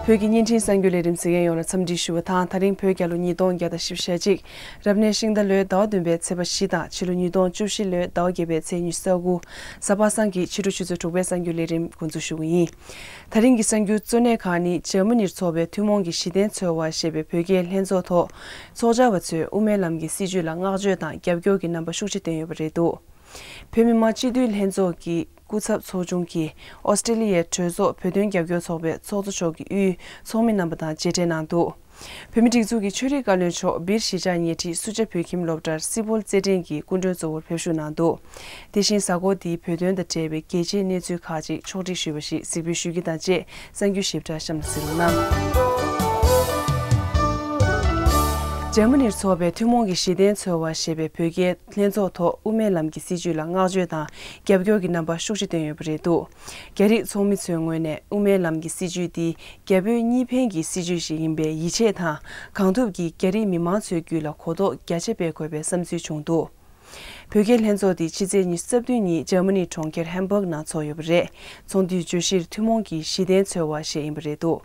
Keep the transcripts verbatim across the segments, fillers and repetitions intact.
བོད་ཀྱི་བརྙན་འཕྲིན་གསར་འགྱུར་ལས་རིམ་གཟིགས་མཁན་ཡོངས་ལ་འཚམས་འདྲི་ཞུ་བ་དང་། ད་རིང་བོད་རྒྱལ་ལོ་ཉིས་སྟོང་བརྒྱ་དང་བཞི་བཅུ་ཞེ་གཅིག་རབ་གནས་ཤིང་རྟ་ལོའི་ཟླ་བ་བདུན་པའི་ཚེས་པ་བཞི་དང་ཕྱི་ལོ་ཉིས་སྟོང་བཅུ་བཞི་ལོའི་ཟླ་བ་བརྒྱད་པའི་ཚེས་ཉི་ཤུ་རྩ་དགུ། གཟའ་པ་སངས་ཀྱི་ཕྱི་དྲོ་ཆུ་ཚོད་དྲུག་པའི་གསར་འགྱུར་ལས་རིམ་འགོ་འཛུགས་ཞུ་གི་ཡིན། ད་རིང་གི་གསར་འགྱུར་གཙོ་གནད་ཁག་ནི། འཇར་མ་ནིར་འཚོགས་པའི་ཐུན་མོང་གི་གཞི་རྟེན་འཚོལ་བ་ཞེས་པའི་བོད་རྒྱའི་ལྷན་ཚོགས་ཐོག་ཚོགས་བཅར་བ་ཚོས་དབུ་མའི་ལམ་གྱི་སྲིད་བྱུས་ལ་བསྔགས་བརྗོད་དང་རྒྱབ་སྐྱོར་གྱི་རྣམ་པ་ཤུགས་ཆེ་བཏོན་ཡོད་པ་རེད་འདུག་བོད་མི་མང་སྤྱི་འཐུས་ལྷན་ཚོགས་ཀྱི་སྐུ་ཚབ་ཚོགས་ཆུང་གིས་ཨོ་སི་ཀྲེ་ལི་ཡའི་གྲོས་ཚོགས་བོད་དོན་རྒྱབ་སྐྱོར་ཚོགས་པའི་ཚོགས་གཙོ་མཆོག་གི་དབུས་ཚོགས་མི་རྣམ་པ་དང་མཇལ་འཕྲད་གནང་འདུག་བོད་མིའི་སྒྲིག་འཛུགས་ཀྱི་ཆོས་རིག་བཀའ་བློན་མཆོག་སྦིར་གཞིས་ཆགས་ཉེ་འཁྲིས་སུ་ཇཱ་བོད་ཁྱིམ་སློབ་གྲྭར་སྲིད་སྤོལ་རྩེད་འགྲན་གྱི་སྐུ་མགྲོན་གཙོ་བོར་ཕེབས་བཞུགས་གནང་འདུག་དེ་བཞིན་གཟའ་འཁོར་འདིའི་བོད་དོན་དང་འབྲེལ་བའི་རྒྱལ་སྤྱིའི་གནས་ཚུལ་ཁག་ཅིག་ཕྱོགས་སྒྲིག་ཞུས་པ་ཞིག་གཟིགས་འབུལ་ཞུ་རྒྱུ་དང་བཅས། གསར་འགྱུར་ཞིབ་ཕྲ་གཤམ་ལ་གཟིགས་རོགས་གནང་། འཇར་མ་ནིར་འཚོགས་པའི་ཐུན་མོང་གི་གཞི་རྟེན་འཚོལ་བ་ཞེས་པའི་བོད་རྒྱའི་ལྷན་ཚོགས་ཐོག་དབུ་མའི་ལམ་གྱི་སྲིད་བྱུས་ལ་བསྔགས་བརྗོད་དང་རྒྱབ་སྐྱོར་གྱི་རྣམ་པ་ཤུགས་ཆེ་བཏོན་ཡོད་པ་རེད་འདུག་རྒྱ་རིགས་ཚོགས་མི་ཚོའི་ངོས་ནས་དབུ་མའི་ལམ་གྱི་སྲིད་བྱུས་འདི་རྒྱ་བོད་གཉིས་ཕན་གྱི་སྲིད་བྱུས་ཤིག་ཡིན་པའི་ཡིད་ཆེས་དང་། གང་ཐུབ་ཀྱིས་རྒྱ་རིགས་མི་མང་ཚོའི་རྒྱུད་ལ་གོ་རྟོགས་རྒྱ་ཆེ་སྤེལ་དགོས་པའི་བསམ་ཚུལ་བྱུང་འདུག་བོད་རྒྱའི་ལྷན་ཚོགས་འདི་ཕྱི་ཚེས་ཉི་ཤུ་རྩ་བདུན་ཉིན་འཇར་མ་ནིའི་གྲོང་ཁྱེར་ཧམ་སྦུག་ནང་འཚོགས་ཡོད་པ་རེད། ཚོགས་འདུའི་བརྗོད་གཞིར་ཐུན་མོང་གི་གཞི་རྟེན་འཚོལ་བ་ཞེས་ཡིན་པ་རེད་འདུག་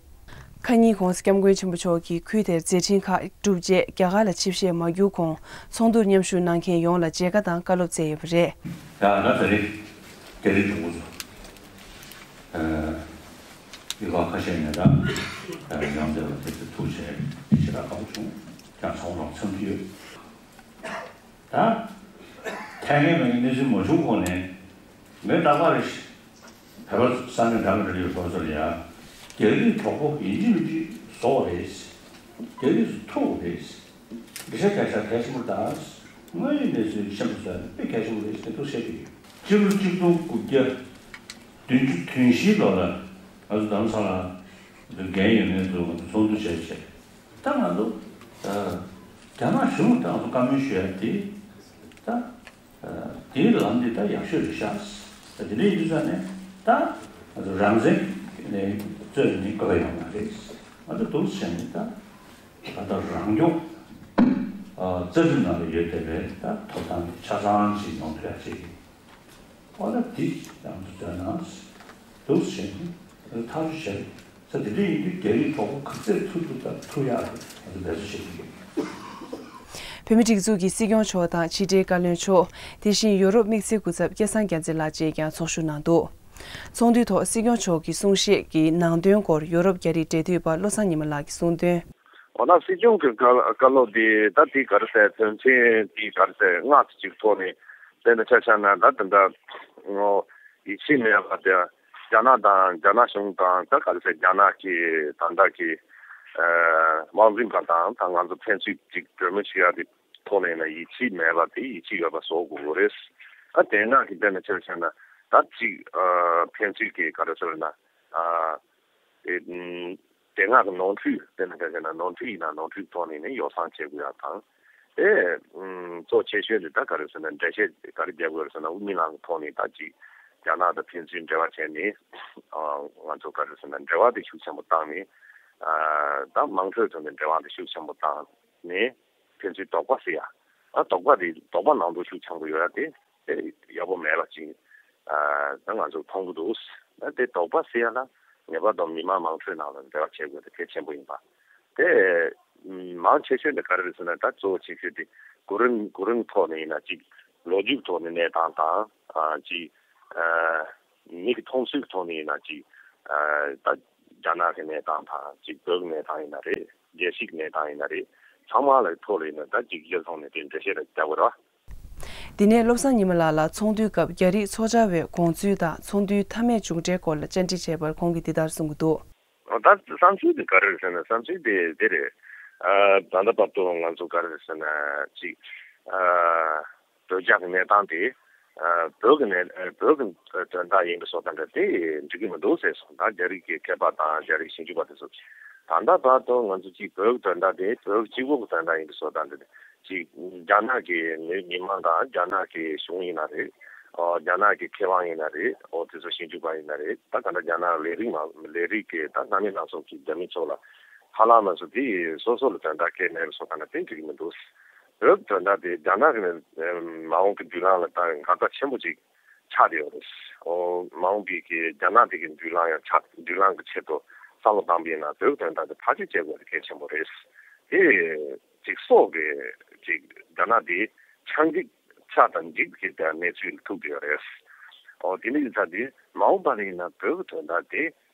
ཁ་ཉིན་༸གོང་ས་༸སྐྱབས་མགོན་ཆེན་པོ་མཆོག་གིས་ཁུལ་དེར་མཛད་འཕྲིན་ཁག་བསྒྲུབས་རྗེས་རྒྱ་གར་ལ་ཆིབས་ཞལ་མ་བསྒྱུར་གོང་ཚོགས་འདུར་མཉམ་ཞུགས་གནང་མཁན་ཡོངས་ལ་མཇལ་ཁ་དང་བཀའ་སློབ་སྩལ་ཡོད་པ་རེད། ཡ་ད་ད་རེས་རྒྱ་རིགས་གྲོགས་པོ་ཚོ་ཡུལ་ཁག་ཁ་ཤས་ནས་ད་ཡང་མཛད་པ་དེ་ཚོ་ཐུགས་རྗེ་ཆེ་ཞེ་དྲག་དགའ་པོ་བྱུང་། ཀྱང་ཚོགས་རོགས་འཚམས་འདྲི་ཡོད། ད་ཐད་ཀའི་མ་ཡིན་གནས་ཚུལ་མ་བྱུང་གོང་ནས་ངས་ད་ག་རེ་བོད་པ་ས་གནས་འདྲ་མི་འདྲ་ཡོད་པ་ཚོ་ལ་ཡ་རྒྱ་རིགས་གྲོགས་པོ་ཡིན་གཅིག་མིན་གཅིག་བཟོ་བ་རེད། རྒྱ་རིགས་སུ་ཐུག་པ་རེད། འདི་ཤ་རྒྱག་ཤ་གལ་ཆེན་པོ་ད། དངོས་ཡོད་གནས་ཚུལ་ཤེས་པ་ཚོས་དཔེ་གལ་ཆེན་པོ་རེད་ཟེར་ཐུགས་བཤད་ཀྱི་ཡོད། སྤྱི་ལོ་གཅིག་སྟོང་དགུ་བརྒྱ་བདུན་ཅུ་དོན་བཞིའི་ལོ་ལ་ང་ཚོ་རྡ་རམ་ས་ལ་འདི་རྒན་ཡོད་མཁན་ཚོ་ང་ཚོ་ཚོགས་འདུ་བྱས་བྱས། ད་ང་ཚོ་རྒྱ་ནག་གཞུང་ལ་ད་ང་ཚོ་བཀའ་མོལ་ཞུ་ཡ་དེ་ད་དེའི་ལམ་འདི་ད་ཡག་ཤོས་རེད་ཤག་ད་དེ་འདྲ་ཡིན་དུས་ཙང་ནས་ད་ང་ཚོ་རང་བཙན་ནས་རྩོད་ནས་དགོས་ཡོང་མ་རེད། ང་ཚོ་འདུག་བྱས་ནས་ད་ད་ལྟ་རང་སྐྱོང་རྩ་ཁྲིམས་ནང་ལ་ཡོད་བསྡད་པའི་ད་ཐོབ་ཐང་ཆ་ཚང་ཞིག་ཡོང་ཐུབ་ཡ་བྱེད་ཀྱི། ཨོ་ན་འདི་ཡང་དུ་དོན་ན་འདུག་བྱས་ནས་ཐག་གཅོད་བྱས་ས་དེ་འདྲ་ཡིན་དུས་རྒྱ་རིགས་གྲོགས་པོ་ག་ཚད་ཐུབ་ཐུབ་དང་ཐུབ་ཡག་ང་ཚོ་འབད་བརྩོན་བྱེད་ཀྱི་ཡོད། བོད་མིའི་སྒྲིག་འཛུགས་ཀྱི་སྲིད་སྐྱོང་མཆོག་དང་ཕྱི་དྲིལ་བཀའ་བློན་མཆོག་དེ་བཞིན་ཡོ་རོབ་དམིགས་བསལ་སྐུ་ཚབ་སྐལ་བཟང་རྒྱལ་མཚན་ལགས་བཅས་ཀྱང་ཚོགས་ཞུགས་གནང་འདུག་ཚོགས་འདུའི་ཐོག་སྲིད་སྐྱོང་མཆོག་གི་གསུང་བཤད་ཀྱི་ནང་དོན་སྐོར་ཡོ་རོབ་རྒྱ་རིགས་འབྲེལ་མཐུད་པ་བློ་བཟང་ཉི་མ་ལགས་ཀྱིས་གསུངས་དོན། འོ་ན་སྲིད་སྐྱོང་གི་བཀའ་བཀའ་སློབ་དེ་ད་དེ་ག་རེ་ཟེར་དོན་ཚན་དེ་ག་རེ་ཟེར་ལྔ་ཅིག་ཐོག་ནས་དཔེར་ན་ཆ་བཞག་ན་ད་དེ་འདྲ་ཡིད་ཆེས་མེད་པ་དེ་རྒྱ་ནག་དང་རྒྱ་ནག་གཞུང་དང་ད་ག་རེ་ཟེར་རྒྱ་ནག་གི་ད་ལྟ་གི་དམག་འཛིན་པ་དང་ད་ང་ཚོ་ཕན་ཚུན་ཅིག་གྲོས་མོལ་བྱེད་ཡ་དེ་ཐོག་ནས་ན་ཡིད་ཆེས་མེད་པ་དེ་ཡིད་ཆེས་ཡོད་པ་བཟོ་དགོས་ཀྱི་རེད། ཨ་དེ་ན་གི་དཔེར་ན་ཆ་བཞག་ན་ད་ཅིག་ཕན་ཚུན་གི་ག་རེ་ཟེར་ན་ཨ། དེ་དེ་སྔ་གི་ནོར་འཁྲུལ་དེ་ནི་ག་ག་ན་ནོར་འཁྲུལ་ཡིན་ན་ནོར་འཁྲུལ་ཐོག་ནས་ནི་ཡོ་བསྲང་བྱེད་དགོས་ཡ་དང་། དེ་གཙོ་ཆེ་ཤོས་དེ་ད་ག་རེ་ཟེར་ན་འགྲེལ་བཤད་ག་རེ་རྒྱག་དགོས་རེད་ཟེར་ན་དབུ་མའི་ལམ་གི་ཐོག་ནས་ད་ཅིག་རྒྱ་ནག་དང་ཕན་ཚུན་འབྲེལ་བ་བྱས་ནས་ང་ཚོ་ག་རེ་ཟེར་ན་འབྲེལ་བ་དེ་ཤུགས་ཆེན་པོ་བཏང་ནས་ད་དམངས་ཁྲོད་ཐོག་ནས་འབྲེལ་བ་དེ་ཤུགས་ཆེན་པོ་བཏང་ནས་ཕན་ཚུན་དོགས་པ་སེལ་ཡ། ད་དོགས་པ་དེ་དོགས་པ་ནང་དོན་ཤུགས་ཆེན་པོ་ཡོད་ཡ་དེ། དེ་ཡག་པོ་མེད་པ་ཅིག་ཨ་ད་ང་ཚོ་མཐོང་གི་འདུག་ཨ་དེ་དོགས་པ་སེལ་ཡ་ལ་ངེས་པར་དུ་མི་མང་མང་ཚོགས་ནང་ལ་འབྲེལ་བ་བྱེད་དགོས་དེ་གལ་ཆེན་པོ་ཡིན་པ། དེ་མང་ཆེ་ཤོས་འདི་ག་རེ་རེད་ཟེར་ན་ད་གཙོ་བོ་ཆེ་ཤོས་དེ་གོ་རིམ་གོ་རིམ་ཐོག་ནས་ཡིན་ན་ཅིག་ལོ་རྒྱུས་ཐོག་ནས་གནས་སྟངས་དང་ཨ་ཅིག་ཨ་མི་གི་མཐོང་ཚུལ་ཐོག་ནས་ཡིན་ན་ཅིག་ཨ་ད་རྒྱ་ནག་གི་གནས་སྟངས་དང་ཅིག་བོད་ཀྱི་གནས་སྟངས་ཡིན་ན་རེད། རྒྱལ་སྤྱིའི་གནས་སྟངས་ཡིན་ན་རེད། ཚང་མ་ལ་ཐོག་ལ་ཡིན་ན་ད་ཅིག་གཞིར་བཟུང་ནས་དེ་འགྲེལ་བཤད་རེ་རྒྱག་དགོས་རེད་བ། དེ་ནས་བློ་བཟང་ཉི་མ་ལགས་ལ་ཚོགས་འདུའི་སྐབས་རྒྱ་རིགས་ཚོགས་བཅར་བའི་དགོངས་ཚུལ་དང་ཚོགས་འདུའི་མཐའ་མའི་མཇུག་འབྲས་སྐོར་ལ་བཅར་འདྲི་བྱས་པར་ཁོང་གིས་འདི་ལྟར་གསུངས་ཀྱི་འདུག་ད་བསམ་ཚུལ་དེ་ག་རེ་རེད་ཟེར་ན་བསམ་ཚུལ་དེ་འདི་རེད། ད་ལྟ་བར་དུ་ང་ཚོ་ག་རེ་རེད་ཟེར་ན་ཅིག་བོད་རྒྱ་གི་གནས་སྟངས་དེ་བོད་ཀྱི་གནས་བོད་ཀྱི་དོན་དག་ཡིན་པའི་བཟོ་ལྟ་འདྲ་དེ་འགྲིག་གི་མི་འདུག་ཟེར་སོང་། ད་རྒྱ་རིགས་ཀྱི་མཁས་པ་དང་རྒྱ་རིགས་ཞིབ་འཇུག་པ་དེ་ཚོ་ད་ལྟ་བར་དུ་ང་ཚོ་ཅིག་བོད་ཀྱི་དོན་དག་དེ་བོད་གཅིག་པོ་གི་དོན་དག་ཡིན་པའི་བཟོ་ལྟ་འདི་ཅིག་རྒྱ་ནག་གི་མི་མི་མང་དང་རྒྱ་ནག་གི་གཞུང་ཡིན་ན་རེད། ཨོ་རྒྱ་ནག་གི་མཁས་དབང་ཡིན་ན་རེད། ཨོ་དེ་ཚོ་ཞིབ་འཇུག་པ་ཡིན་ན་རེད། ད་ག་འདྲ་རྒྱ་ནག་ལས་རིགས་མ་ལས་རིགས་ཀྱི་ད་སྣ་མིན་སྣ་ཚོགས་ཀྱི་རྒྱ་མི་ཚོ་ལ་ཧ་ལམ་མ་སོ་དེ་སོ་སོ་ལ་དོན་དག་གལ་མེད་པ་སོགས་ག་ན་དེ་འགྲིག་གི་མི་འདུག་བོད་དོན་དག་དེ་རྒྱ་ནག་གི་མ་འོངས་ཀྱི་མདུན་ལམ་ལ་ད་འགག་རྩ་ཆེན་པོ་ཅིག་ཆགས་བསྡད་ཡོད་རེད། ཨོ་མ་འོངས་པའི་གི་རྒྱ་ནག་དེ་གི་མདུན་ལམ་ཡང་ཆགས་མདུན་ལམ་གི་ཆེད་དུ་ བསམ་བློ་བཏང་པ་ཡིན་ན་བོད་ཀྱི་དོན་དག་དེ་ཐག་གཅོད་བྱེད་དགོས་དེ་གལ་ཆེན་པོ་རེད། དེ་ཅིག་སྲོག་གི་ཅིག་རྒྱ་ནག་དེ་ཆག་འཇིག་ཆག་དང་འཇིག་གི་གནས་ཚུལ་ཐུག་གི་ཡོད་རེད། ཨོ་དེ་འདྲ་ཡིན་ཙང་དེ་མ་འོངས་པ་ལ་ཡིན་ན་བོད་ཀྱི་དོན་དག་དེ་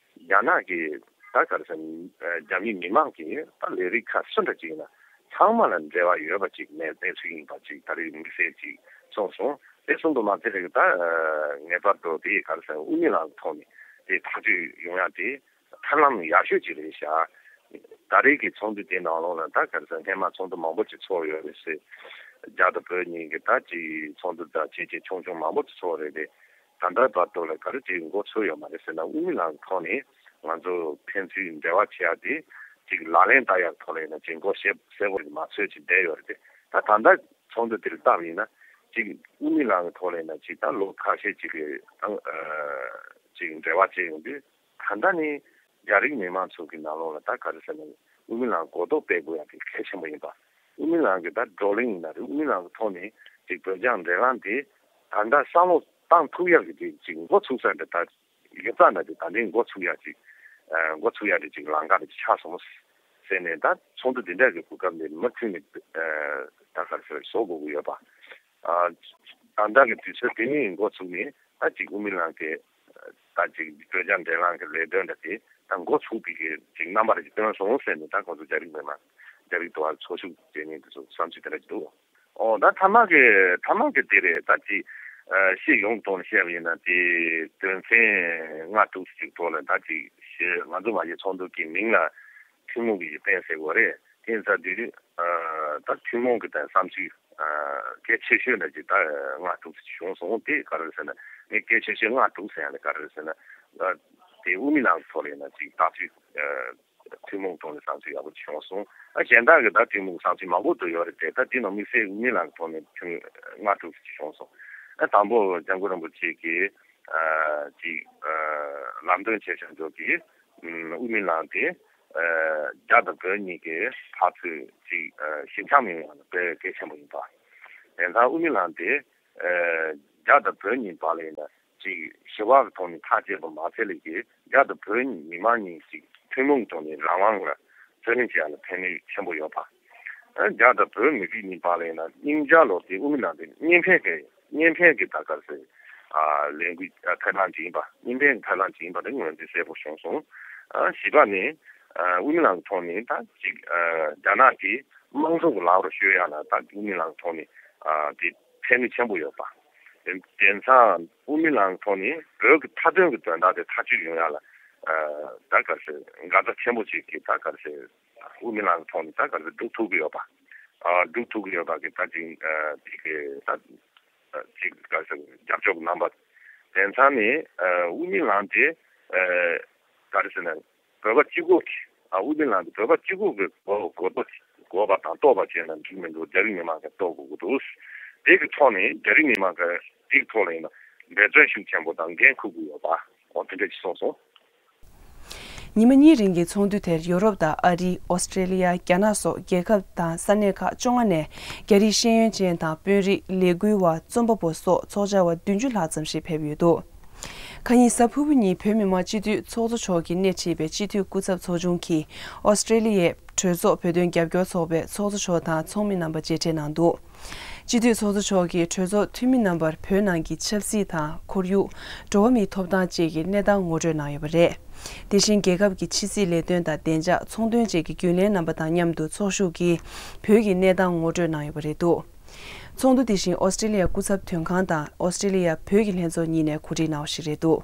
རྒྱ་ནག་གི་ད་ག་རེ་ཟེར་རྒྱ་མི་མི་མང་གི་ད་ལས་རིགས་ཁག་སུ་འདྲ་ཅིག་ཡིན་ན་ཚང་མ་ལ་འབྲེལ་བ་ཡོད་པ་ཅིག་གནས་གནས་ཚུལ་ཡིན་པ་ཅིག་ད་རེས་དམིགས་བསལ་ཅིག་གསུངས་སོང་། དེ་གསུམ་དུ་མ་ཟད་ད་ངེས་པར་དུ་དེ་ག་རེ་ཟེར་དབུ་མའི་ལམ་ཐོག་ནས་དེ་ཐག་གཅོད་ཡོང་ཡ་དེ་ཐབས་ལམ་ཡག་ཤོས་ཅིག་རེད་ཤག་ད་རེས་ཀྱི་ཚོགས་འདུ་དེ་ནང་ལོགས་ལ་ད་ག་རེ་ཟེར་སྔས་མ་ཚོགས་འདུ་མང་པོ་ཅིག་ཚོགས་ཡོད་རེད་ཟེར། རྒྱ་དང་བོད་གཉིས་ཀྱི་ད་ཅིག་ཚོགས་འདུ་དང་ཆེ་ཆེ་ཆུང་ཆུང་མང་པོ་ཅིག་ཚོགས་རེད་དེ། ད་ལྟ་བར་དུ་ལ་ག་རེ་ཅིག་འགོ་ཚུགས་ཡོད་མ་རེད་ཟེར་ན། དབུ་མའི་ལམ་གྱི་ཐོག་ནས་ང་ཚོ་ཕན་ཚུན་འབྲེལ་བ་བྱེད་ཡ་དེ་ཅིག་ལག་ལེན་བསྟར་ཡ་ཐོག་ལ་ཡིན་ན་ཅིག་འགོ་ཤེས་གསལ་པོ་ཞིག་མ་ཚོད་ཅིག་བསྡད་ཡོད་རེད་དེ། ད་ད་ལྟ་ཚོགས་འདུ་དེར་བལྟས་པ་ཡིན་ན་ཅིག་དབུ་མའི་ལམ་གྱི་ཐོག་ལ་ཡིན་ན་ཅིག་ད་ལོ་ཁ་ཤས་ཅིག་གི་ཨང་ཨ་ཅིག་འབྲེལ་བ་བྱས་ཡོང་དུས། ད་ལྟ་ནི་རྒྱ་རིགས་མི་མང་ཚོ་གི་ནང་ལོགས་ལ་ད་ག་རེ་ཟེར་ན་དབུ་མའི་ལམ་གོ་རྟོགས་སྤེལ་དགོས་ཡ་དེ་གལ་ཆེན་པོ་ཡིན་པ། དབུ་མའི་ལམ་གྱི་ད་བགྲོ་གླེང་ཡིན་ན་རེད། དབུ་མའི་ལམ་གྱི་ཐོག་ནས་ཅིག་བོད་རྒྱ་འབྲེལ་ལམ་དེ་ད་ལྟ་བསམ་བློ་བཏང་ཐུབ་ཡ་གི་དེ་ཅིག་འགོ་ཚུགས་ས་འདི་ད་ཡོད་ཙང་ད་དེ་ད་ལྟའི་འགོ་ཚུགས་ཡ་ཅིག་ཨ་འགོ་ཚུགས་ཡ་དེ་ཅིག་ལམ་ཁ་དེ་ཅིག་ཆགས་སོང་ཟེར་ནས། ད་ཚོགས་འདུ་དེ་འདྲ་གི་གོ་སྐབས་འདི་མུ་མཐུད་ནས་ཨ་ད་ག་རེ་ཟེར་བཟོ་དགོས་ཀྱི་ཡོད་པ། ཨ་ད་ལྟ་གི་དུས་ཚོད་དེ་ནས་འགོ་ཚུགས་ནས་ད་ཅིག་དབུ་མའི་ལམ་གྱི་ད་ཅིག་བོད་རྒྱ་འབྲེལ་ལམ་གྱི་ལས་དོན་འདྲ་དེ་ད་འགོ་ཚུགས་པའི་གི་ཅིག་རྣམ་པ་རེ་ཅིག་སྟོན་སོང་ཟེར་ནས། ད་ཁོང་ཚོ་རྒྱ་རིགས་མི་མང་རྒྱ་རིགས་དུ་བ་ཚོགས་ཞུགས་བྱེད་མཁན་དེ་ཚོ་བསམ་ཚུལ་དེ་འདྲ་ཅིག་འདུག་ཨོ་ད་ཐ་མ་གི་ཐ་མ་གི་དེ་རེད། ད་ཅིག་ཨ་སྤྱི་ཡོངས་ཐོག་ནས་བཤད་པ་ཡིན་ན་དེ་དོན་ཚན་ལྔ་དྲུག་ཅིག་ཐོག་ལ་ད་ཅིག་ང་ཚོ་མ་གཞི་ཚོགས་འདུ་གི་མིང་ལ་ཐུན་མོང་གི་གཞི་རྟེན་ཟེར་དགོས་རེད། དེ་ཡིན་ཙང་དེ་ད་ཐུན་མོང་གི་ད་བསམ་ཚུལ་གལ་ཆེ་ཤོས་འདྲ་ཅིག་ད་ལྔ་དྲུག་ཅིག་བྱུང་སོང་། དེ་ག་རེ་རེད་ཟེར་ན་ངས་གལ་ཆེ་ཤོས་ལྔ་དྲུག་ཟེར་ཡ་ལ་ག་རེ་རེད་ཟེར་ན། དེ་དབུ་མའི་ལམ་ཐོག་ལ་ཡིན་ན་ཅིག་ད་ཅིག་ཐུན་མོང་ཐོག་ནས་བསམ་ཚུལ་ཡག་པོ་ཅིག་བྱུང་སོང་། ཨ་གཞན་དག་གི་ད་ཐུན་མོང་བསམ་ཚུལ་མང་པོ་ཅིག་ཡོད་རེད་དེ། ད་དེ་ནང་དམིགས་བསལ་དབུ་མའི་ལམ་ཐོག་ནས་ཐུན་ལྔ་དྲུག་ཅིག་བྱུང་སོང་། ཨ་དང་པོ་སྐྱབས་མགོན་རིན་པོ་ཆེ་གིས་ཨ་ཅིག་ཨ་ལམ་སྟོན་བྱས་བཞག་འཇོག་གི་ཨ་དབུ་མའི་ལམ་དེ་ཨ་རྒྱ་དང་བོད་གཉིས་ཀྱི་འཐབ་རྩོད་ཅིག་ཨ་ཞི་འཇམ་ཡོང་ཡ་ལ་དཔེ་གལ་ཆེན་པོ་ཡིན་པ། དེང་སང་དབུ་མའི་ལམ་དེ་ཨ་རྒྱ་དང་བོད་གཉིས་བར་ལ་ཡིན་ན་ཅིག་ཞི་བ་གི་ཐོག་ནས་ཐག་བཅད་པ་མ་ཚད་ལས་ཀྱི་རྒྱ་དང་བོད་གཉིས་མི་མང་གཉིས་ཅིག་ཐུན་མོང་གི་ཐོག་ནས་རང་དབང་ལ་རྩོད་ལེན་བྱེད་ཡ་ལ་ཕན་ནུས་ཆེན་པོ་ཡོད་པ། ཨ་རྒྱ་དང་བོད་མི་རིགས་གཉིས་བར་ལ་ཡིན་ན་སྙིང་རྗེ་ལོ་དེ་དབུ་མའི་ལམ་དེ་གཉིས་ཕན་གྱི་གཉིས་ཕན་གྱི་ད་ག་རེ་ཟེར་ཨ་ལས་འགུལ་ཨ་ཐབས་ལམ་ཅིག་ཡིན་པ། གཉིས་ཕན་གྱི་ཐབས་ལམ་ཅིག་ཡིན་པ་དེ་ངོས་འཛིན་གསལ་པོ་བྱུང་སོང་། ཨ་བཞི་པ་ནི་ཨ་དབུ་མའི་ལམ་གྱི་ཐོག་ནས་ད་ཅིག་ཨ་རྒྱ་ནག་གིས་དམངས་གཙོ་གི་ལམ་རུ་བསྐྱོད་ཡ་ལ་ད་དབུ་མའི་ལམ་གྱི་ཐོག་ནས་ཨ་དེ་ཕན་ནུས་ཆེན་པོ་ཡོད་པ། དེ་དེང་སང་དབུ་མའི་ལམ་གྱི་ཐོག་ནས་བོད་ཀྱི་མཐའ་དོན་གྱི་དོན་དག་དེ་ཐག་གཅོད་ཡོང་ཡ་ལ་ཨ་ད་ག་རེ་ཟེར་འགག་རྩ་ཆེན་པོ་ཅིག་གི་ད་ག་རེ་ཟེར་དབུ་མའི་ལམ་གྱི་ཐོག་ནས་ད་ག་རེ་ཟེར་སྒྲུབ་ཐུབ་ཀྱི་ཡོད་པ། ཨ་སྒྲུབ་ཐུབ་ཀྱི་ཡོད་པ་གི་ད་ཅིག་ཨ་དེ་གི་ད་ཅིག་ག་རེ་ཟེར་རྒྱབ་སྐྱོར་གནང་པ། དེང་སང་ནི་ཨ་དབུ་མའི་ལམ་དེ་ཨ་ག་རེ་ཟེར་ན་བོད་པ་གཅིག་པོ་གི་ཨ་དབུ་མའི་ལམ་དེ་བོད་པ་གཅིག་པོ་གི་གོ་གོ་རྟོགས་གོ་བ་དང་རྟོགས་པ་བྱས་ན་འགྲིག་མི་འདུག་རྒྱ་རིགས་མི་མང་གིས་རྟོགས་དགོས་ཀྱི་འདུག་དེ་གི་ཐོག་ནས་རྒྱ་རིགས་མི་མང་གིས་དེ་གི་ཐོག་ལ་ཡིན་ན་འབད་བརྩོན་ཤུགས་ཆེན་པོ་དང་འགན་འཁུར་དགོས་ཡོད་པ། འོ་དེ་འདྲ་ཅིག་གསུངས་སོང་། ཉི་མ་གཉིས་རིང་གི་ཚོགས་འདུ་དེར་ཡོ་རོབ་དང་ཨ་རི། ཨོ་སི་ཀྲེ་ལི་ཡ། རྒྱ་ནག་སོགས་རྒྱལ་ཁབ་དང་ས་གནས་ཁག་བཅོ་ལྔ་ནས་རྒྱ་རིགས་ཤེས་ཡོན་ཅན་དང་དཔོན་རིགས། ལས་འགུལ་བ། རྩོམ་པ་པོ་སོགས་ཚོགས་བཅར་བ་བདུན་ཅུ་ལྷག་ཙམ་ཞིག་ཕེབས་ཡོད་འདུག་ཁ་ཉིན་གཟའ་ཕུར་བུ་ཉིན་བོད་མི་མང་སྤྱི་འཐུས་ཚོགས་གཙོ་མཆོག་གིས་སྣེ་ཁྲིད་པའི་སྤྱི་འཐུས་སྐུ་ཚབ་ཚོགས་ཆུང་གིས་ཨོ་སི་ཀྲེ་ལི་ཡའི་གྲོས་ཚོགས་བོད་དོན་རྒྱབ་སྐྱོར་ཚོགས་པའི་ཚོགས་གཙོ་མཆོག་དང་ཚོགས་མི་རྣམ་པ་མཇལ་འཕྲད་གནང་འདུག་སྤྱི་འཐུས་ཚོགས་གཙོ་མཆོག་གིས་གྲོས་ཚོགས་འཐུས་མི་རྣམ་པར་བོད་ནང་གི་ཆབ་སྲིད་དང་ཁོར་ཡུག་འགྲོ་བ་མིའི་ཐོབ་ཐང་བཅས་ཀྱི་གནས་སྟངས་ངོ་སྤྲོད་གནང་ཡོད་པ་རེད། དེ་བཞིན་རྒྱལ་ཁབ་ཀྱི་ཕྱི་སྲིད་ལས་དོན་དང་བདེ་འཇགས་ཚོང་དོན་བཅས་ཀྱི་རྒྱུན་ལས་རྣམ་པ་དང་མཉམ་དུ་ཚོགས་ཞུགས་ཀྱིས་བོད་ཀྱི་གནས་སྟངས་ངོ་སྤྲོད་གནང་ཡོད་པ་རེད་འདུག་ཚོགས་འདུ་དེ་བཞིན་ཨོ་སི་ཀྲེ་ལི་ཡ་སྐུ་ཚབ་དོན་ཁང་དང་ཨོ་སི་ཀྲེ་ལི་ཡ་བོད་ཀྱི་ལྷན་ཚོགས་གཉིས་ནས་གོ་སྒྲིག་གནང་བ་ཞིག་རེད་འདུག་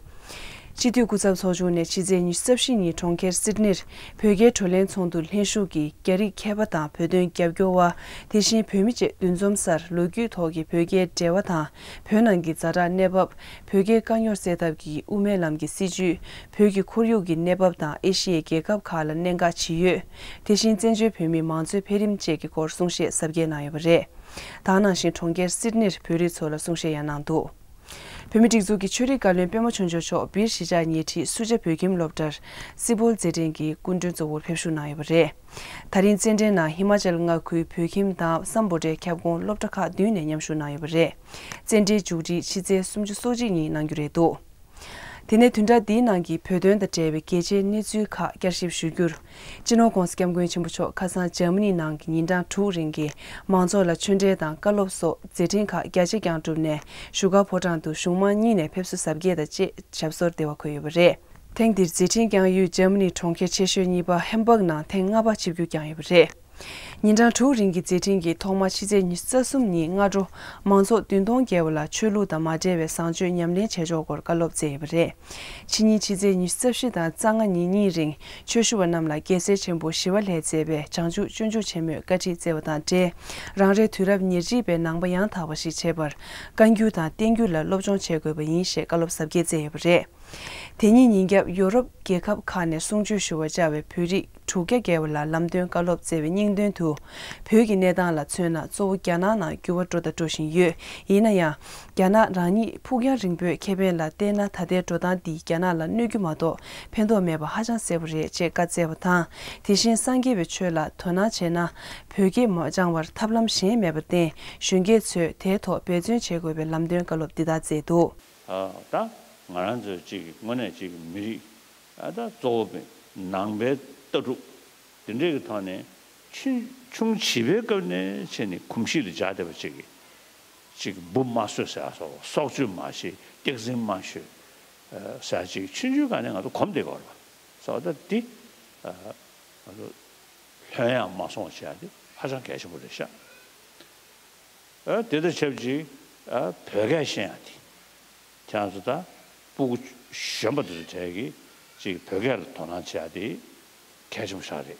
སྤྱི་འཐུས་སྐུ་ཚབ་ཚོགས་ཆུང་ནས་ཕྱི་ཚེས་ཉི་ཤུ་རྩ་བཞི་ཉིན་གྲོང་ཁྱེར་སིད་ནིར་བོད་རྒྱའི་བགྲོ་གླེང་ཚོགས་འདུར་ལྷན་ཞུགས་ཀྱིས་རྒྱ་རིགས་མཁས་པ་དང་བོད་དོན་རྒྱབ་སྐྱོར་བ། དེ་བཞིན་བོད་མི་བཅས་འདུ་འཛོམས་སར་ལོ་རྒྱུས་ཐོག་གི་བོད་རྒྱའི་འབྲེལ་བ་དང་། བོད་ནང་གི་ཛ་དྲག་གནས་བབ། བོད་རྒྱའི་དཀའ་རྙོག་སེལ་ཐབས་ཀྱི་དབུ་མའི་ལམ་གྱི་སྲིད་བྱུས། བོད་ཀྱི་ཁོར་ཡུག་གི་གནས་བབ་དང་ཨེ་ཤི་ཡའི་རྒྱལ་ཁབ་ཁག་ལ་གནད་འགག་ཇི་ཡོད། དེ་བཞིན་བཙན་བྱོལ་བོད་མིའི་མང་གཙོའི་འཕེལ་རིམ་བཅས་ཀྱི་སྐོར་གསུང་བཤད་ཟབ་རྒྱས་གནང་ཡོད་པ་རེད། ད་ག་ནང་བཞིན་གྲོང་ཁྱེར་སིད་ནིར་བོད་རིགས་ཚོ་ལ་གསུང་བཤད་ཡང་གནང་འདུག་བོད་མིའི་སྒྲིག་འཛུགས་ཀྱི་ཆོས་རིག་བཀའ་བློན་པད་མ་ཆོས་འབྱོར་མཆོག་སྦིར་གཞིས་ཆགས་ཉེ་འཁྲིས་སུ་ཇཱ་བོད་ཁྱིམ་སློབ་གྲྭར་སི་པོལ་མཛད་འཕྲིན་གྱི་སྐུ་མགྲོན་གཙོ་བོར་ཕེབས་བཞུགས་གནང་ཡོད་པ་རེད། ད་རིང་རྩེད་འགྲན་ནང་ཧི་མ་ཅལ་མངའ་ཁུལ་བོད་ཁྱིམ་དང་སམ་བྷོ་ཊའི་ཁྱབ་ཁོངས་སློབ་གྲྭ་ཁག་བདུན་ནས་མཉམ་ཞུགས་གནང་ཡོད་པ་རེད། རྩེད་འགྲན་མཇུག་སྒྲིལ་ཕྱི་ཚེས་སུམ་ཅུ་སོ་གཅིག་ཉིན་གནང་རྒྱུ་རེད་འདུག་དེ་ནས་བདུན་ཕྲག་འདིའི་ནང་གི་བོད་དོན་དང་འབྲེལ་བའི་གལ་ཆེའི་གནས་ཚུལ་ཁག་བསྐྱར་ཞིབ་ཞུ་རྒྱུར། སྤྱི་ནོར་༧གོང་ས་༧སྐྱབས་མགོན་ཆེན་པོ་མཆོག་ཁ་སང་འཇར་མ་ནི་ནང་གི་ཉིན་གྲངས་དྲུག་རིང་གི་མང་ཚོགས་ལ་ཆོས་འབྲེལ་དང་བཀའ་སློབ་སོགས་མཛད་འཕྲིན་ཁག་རྒྱ་ཆེ་བསྐྱངས་གྲུབ་ནས། བཞུགས་སྒར་ཕོ་བྲང་དུ་གཞུང་མང་གཉིས་ནས་ཕེབས་བསུ་གཟབ་རྒྱས་དང་བཅས་ཞབས་སོར་བདེ་བར་འཁོད་ཡོད་པ་རེད། ཐེངས་འདིར་མཛད་འཕྲིན་བསྐྱངས་ཡུལ་འཇར་མ་ནིའི་གྲོང་ཁྱེར་ཆེ་ཤོས་གཉིས་པ་ཧེམ་བྷག་ནང་ཐེངས་ལྔ་པ་ཆིབས་བསྒྱུར་བསྐྱངས་ཡོད་པ་རེད། ཉིན་གྲངས་དྲུག་རིང་གི་མཛད་འཕྲིན་གྱི་ཐོག་མ་ཕྱི་ཚེས་ཉི་ཤུ་རྩ་གསུམ་ཉིན་སྔ་དྲོ། མང་ཚོགས་བདུན་སྟོང་བརྒལ་བ་ལ་ཆོས་ལུགས་དང་མ་འབྲེལ་བའི་བཟང་སྤྱོད་ཉམས་ལེན་བྱེད་ཕྱོགས་སྐོར་བཀའ་སློབ་སྩལ་ཡོད་པ་རེད། ཕྱི་ཉིན་ཕྱི་ཚེས་ཉི་ཤུ་རྩ་བཞི་དང་རྩ་ལྔ་ཉིན་གཉིས་རིང་ཆོས་ཞུ་བ་རྣམས་ལ་རྒྱལ་སྲས་ཆེན་པོ་ཞི་བ་ལྷས་མཛད་པའི་བྱང་ཆུབ་སྤྱོད་འཇུག་ཆེན་མོའི་བཀའ་ཁྲིད་སྩལ་བ་དང་འབྲེལ། རང་རེའི་དུས་རབས་ཉེར་གཅིག་པའི་ནང་པ་ཡང་དག་པ་ཞིག་བྱེད་པར་བཀའ་འགྱུར་དང་བསྟན་འགྱུར་ལ་སློབ་སྦྱོང་བྱེད་དགོས་པ་ཡིན་ཞེས་བཀའ་སློབ་གཟབ་རྒྱས་སྩལ་ཡོད་པ་རེད། དེ་ཉིན་ཉིན་རྒྱབ་ཡོ་རོབ་རྒྱལ་ཁབ་ཁག་ནས་གསུང་ཆོས་ཞུ་བར་བཅར་བའི་བོད་རིགས་དྲུག་བརྒྱ་བརྒལ་བ་ལ་ལམ་སྟོན་བཀའ་སློབ་སྩལ་བའི་སྙིང་དོན་དུ། བོད་ཀྱི་གནས་སྟངས་ལ་མཚོན་ན་གཙོ་བོ་རྒྱ་ནག་ནང་འགྱུར་བ་འགྲོ་དང་འགྲོ་བཞིན་ཡོད། ཡིན་ན་ཡང་། རྒྱ་ནག་རང་ཉིད་ཕུགས་རྒྱང་རིང་པོའི་ཁེ་ཕན་ལ་བལྟས་ན་ད་ལྟའི་འགྲོ་སྟངས་འདིས་རྒྱ་ནག་ལ་གནོད་རྒྱུ་མ་གཏོགས་ཕན་ཐོགས་མེད་པ་ཧ་ཅང་གསལ་པོ་རེད་ཅེས་བཀའ་སྩལ་བ་དང་། དེ་བཞིན་སངས་རྒྱས་པའི་ཆོས་ལ་དོ་སྣང་བྱས་ན། བོད་སྐད་མ་སྦྱང་བར་ཐབས་ལམ་གཞན་མེད་པར་བརྟེན་གཞོན་སྐྱེས་ཚོས་དེའི་ཐོག་འབད་བརྩོན་བྱེད་དགོས་པའི་ལམ་སྟོན་བཀའ་སློབ་འདི་དག་སྩལ་འདུག། ད་ང་རང་ཚོའི་གཅིག་གི་དངོས་གནས་གཅིག་གི་མི་རིགས་ཨ་ད་གཙོ་བོ་ནང་པའི་ལྟ་གྲུབ་དེ་འདྲའི་གི་ཐོག་ནས་ཆུང་ཆུང་བྱིས་པའི་སྐབས་ནས་བྱས་ནས་གོམས་གཤིས་ལ་སྦྱར་བསྡད་པ་གཅིག་གི་གཅིག་གི་འབུ་མ་གསོད་ཟེར་ཡ་སོགས་སྲོག་གཅོད་མ་བྱེད་སྟེགས་འཛིན་མ་ཞུ་ཟེར་ཡ་གཅིག་ཆུང་ཆུང་སྒང་ནས་ང་ཚོ་གོམས་བསྡད་ཀྱི་ཡོད་རེད་པ། ཟེར་བ་ད་འདི་ང་ཚོ་ལྷོད་ཡངས་མ་སོང་བ་བྱེད་ཡ་འདི་ཧ་ཅང་གལ་ཆེན་པོ་རེད་ཤག། ཨ་དེ་དང་ཆབས་ཅིག་ཨ་བོད་སྐད་ཤེས་ཡ་དེ། ཁྱེད་རང་ཚོ་ད་སྤུ་གུ་གཞོན་པ་དེ་ཚོ་གྲས་ཀྱིས་ཅིག་བོད་སྐད་ལ་དོ་སྣང་བྱེད་ཡ་དེ་གལ་ཆེན་པོ་ཞིག་རེད།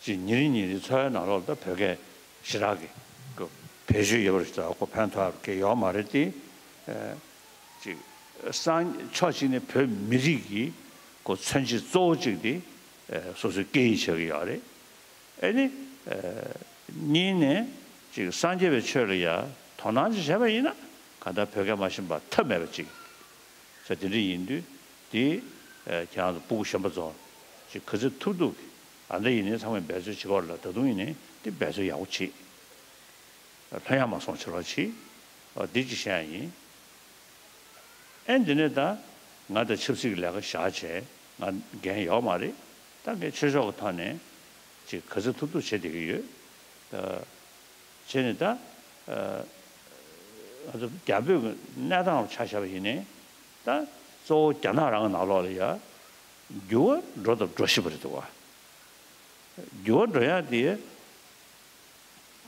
ཅིག་ཉིན་རེ་ཉིན་རེ་འཚོ་བའི་ནང་ལོགས་ལ་ད་བོད་སྐད་ཞེ་དྲག་གི་ཁོ་བེད་སྤྱོད་ཡོད་པ་རེད་ད་ཁོ་ཕན་ཐོགས་ཡ་གི་ཡོད་མ་རེད་དེ། ཨ་ཅིག་སང་ཕྱོགས་གཅིག་ནས་བོད་མི་རིགས་ཀྱི་ཁོ་མཚོན་བྱེད་གཙོ་བོ་གཅིག་དེ་ཨ་སོ་སོའི་སྐད་ཡིག་ཆགས་ཀྱི་ཡོད་རེད། ཨེ་ནི། ཨ་གཉིས་ནས་ཅིག་སངས་རྒྱས་པའི་ཆོས་ལ་ཡ་དོ་སྣང་ཅིག་བྱས་པ་ཡིན་ན་གང་ལྟར་བོད་སྐད་མ་ཤེས་པ་ཐབས་མེད་པ་ཅིག་ཟེར་དེ་འདྲ་ཡིན་དུས་དེ་ཨ་ཁྱེད་རང་ཚོ་སྤུ་གུ་གཞོན་པ་ཚོ་ཅིག་ག་ཚོད་ཐུབ་ཐུབ་ཀྱིས་ཨ་འདྲ་ཡིན་ནའི་ཚང་མས་འབད་རྩོལ་བྱེད་དགོས་ལ་ད་དུང་ཡིན་ནའི་དེ་འབད་རྩོལ་ཡག་པོ་བྱེད། ལྷོད་ཡངས་མ་སོང་བྱེད་རོགས་གྱིས། འོ་འདི་གཅིག་བཤད་ཡ་ཡིན། ཨེ་འདི་ནས་ད་ང་ད་ཆབ་སྲིད་ཀྱི་ལས་ཀ་བཞག་བྱས་ང་འགན་ཡོད་མ་རེད། ད་ངས་ཆོས་ཕྱོགས་ཀྱི་ཐོག་ནས་ཅིག་ག་ཚོད་ཐུབ་ཐུབ་བྱེད་བསྡད་ཀྱི་ཡོད། ད་བྱས་ནས་ད་ང་ཚོ་རྒྱ་བོད་ཀྱི་གནས་སྟངས་ལ་ཆ་བཞག་པ་ཡིན་ནའི་ད་གཙོ་བོ་རྒྱ་ནག་རང་གི་ནང་ལོགས་ལ་ཡ་འགྱུར་བ་འགྲོ་དང་འགྲོ་བཞིན་པ་རེད་འདུག་བ། འགྱུར་བ་འགྲོ་ཡ་དེ།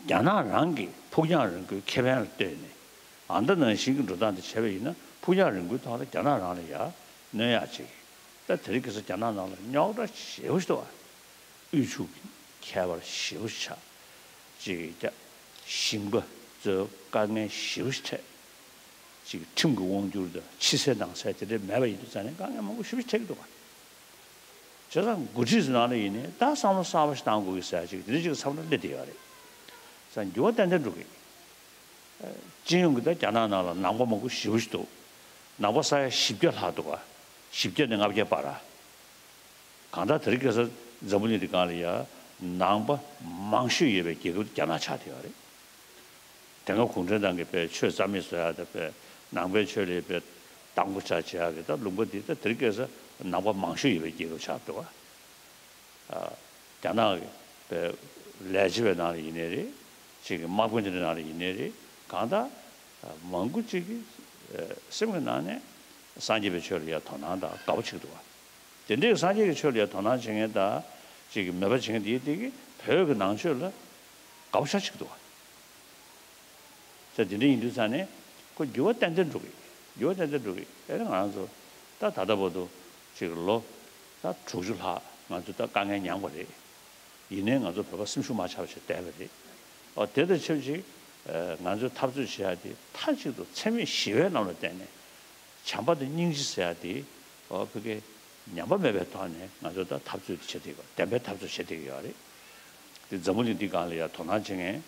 རྒྱ་ནག་རང་གི་ཕུགས་རྒྱང་རིང་པོའི་ཁེ་ཕན་ལ་ལྟོས་ནས་ཨ་མདའ་ནང་བཞིན་གྱི་འགྲོ་སྟངས་དེ་བྱས་པ་ཡིན་ན་ཕུགས་རྒྱང་རིང་པོའི་ཐོག་ལ་རྒྱ་ནག་རང་ལ་ཡ་གནོད་ཡག་ཅིག་ད་དེ་རིང་ཁ་སང་རྒྱ་ནག་ནང་ལ་རྙོག་དྲ་ཞེ་པོ་ཞིག་འདུག་ཨ། དབུལ་ཕྱུག་ཁྱད་པར་ཞེ་པོ་ཞིག་ཆགས་ཅིག་རྒྱ་ཞིང་པ་ཚོའི་དཀའ་ངལ་ཞེ་པོ་ཞིག་འཕྲད་ཅིག་ཁྲིམས་ཀྱི་དབང་སྒྱུར་དང་ཕྱི་གསལ་ནང་གསལ་དེ་འདྲ་མེད་པ་ཡིན་དུས་ཙང་ནས་དཀའ་ངལ་མང་པོ་ཞེ་པོ་ཞིག་འཕྲད་ཀྱི་འདུག་ཨ། བྱས་ཙང་འགོ་ཁྲིད་ཚོ་ནང་ལ་ཡིན་ནའི་ད་བསམ་བློ་གསར་པ་ཞིག་བཏང་དགོས་ཀྱི་ཟེར་ཡ་ཅིག་དེ་འདྲ་ཅིག་གི་བསམ་བློ་སླེབས་བསྡད་ཡོད་རེད། ཙང་འགྱུར་བ་ཏན་ཏན་འགྲོ་གི། སྤྱི་ཡོངས་ཀྱི་ད་རྒྱ་ནག་ནང་ལ་ནང་པ་མང་པོ་ཞེ་པོ་ཞིག་འདུག་ནང་པ་ས་ཡ་བཞི་བརྒྱ་ལྷག་འདུག་ག་བཞི་བརྒྱ་ནས་ལྔ་བརྒྱ་བར། གང་ལྟར་དེ་རིང་ཁ་སང་འཛམ་བུ་གླིང་འདི་སྒང་ལ་ཡ་ནང་པ་མང་ཤོས་ཡོད་པའི་རྒྱལ་ཁབ་རྒྱ་ནག་ཆགས་བསྡད་ཡོད་རེད། དེ་སྔ་གུང་ཁྲན་ཏང་གིས་དཔེ་ཆོས་རྩ་མེད་བཟོ་ཡག་དང་དཔེ་ནང་པའི་ཆོས་ལ་དཔེ་དང་པོ་ཆགས་བྱེད་ཡག་གི་ད་ལུང་པ་འདི་ད་དེ་རིང་ཁ་སང་ནང་པ་མང་ཤོས་ཡོད་པའི་རྒྱལ་ཁབ་ཆགས་འདུག་ག་རྒྱ་ནག་གི་དཔེ་ལས་བྱེད་པའི་ནང་ལ་ཡིན་ནའི་རེད། ཅིག་གི་དམག་དཔོན་དེ་འདྲའི་ནང་ལ་ཡིན་ནའི་རེད། གང་ལྟར་མང་པོ་ཅིག་གི་སེམས་ཀྱི་ནང་ནས་སངས་རྒྱས་པའི་ཆོས་ལ་ཡ་དོ་སྣང་དང་དགའ་པོ་བྱེད་ཀྱི་འདུག་ག་དེ་འདྲའི་སངས་རྒྱས་ཀྱི་ཆོས་ལ་ཡ་དོ་སྣང་བྱེད་མཁན་དང་ཅིག་གི་མོས་པ་བྱེད་མཁན་དེའི་སྟེང་གི་བོད་ཀྱི་ནང་ཆོས་ལ་དགའ་པོ་ཞེ་དྲག་བྱེད་ཀྱི་འདུག་ག་ད་དེ་འདྲ་ཡིན་དུས་ཙང་ནས་ཁོ་འགྱུར་བ་ཏན་ཏན་འགྲོ་གི། འགྱུར་བ་ཏན་ཏན་འགྲོ་གི། ཨེ་ང་རང་ཚོ་ད་ད་ལྟ་བར་དུ་ཅིག་ལོ་ད་དྲུག་ཅུ་ལྷག་ང་ཚོ་ད་དཀའ་ངལ་མྱངས་པ་རེད། ཡིན་ནའི་ང་ཚོ་བོད་པ་སེམས་ཤུགས་མ་ཆག་པ་ཞིག་བསྡད་པ་རེད། ཨོ་དེ་དང་ཆབས་ཅིག་ང་ཚོས་འཐབ་རྩོད་བྱེད་ཡ་དེ་མཐའ་གཅིག་ཏུ་འཚེ་མེད་ཞི་བའི་ལམ་ལ་བརྟེན་ནས་བྱམས་པ་དང་སྙིང་རྗེ་ཟེར་ཡ་དེ་ཨོ་ཕ་གི་ཉམས་པ་མེད་པའི་ཐོག་ནས་ང་ཚོ་ད་འཐབ་རྩོད་དེ་བྱེད་བསྡད་ཡོད། བདེན་པའི་འཐབ་རྩོད་བྱེད་བསྡད་ཀྱི་ཡོད་རེད། དེ་འཛམ་བུ་གླིང་འདི་སྒང་ལ་ཡ་དོ་སྣང་བྱེད་མཁན་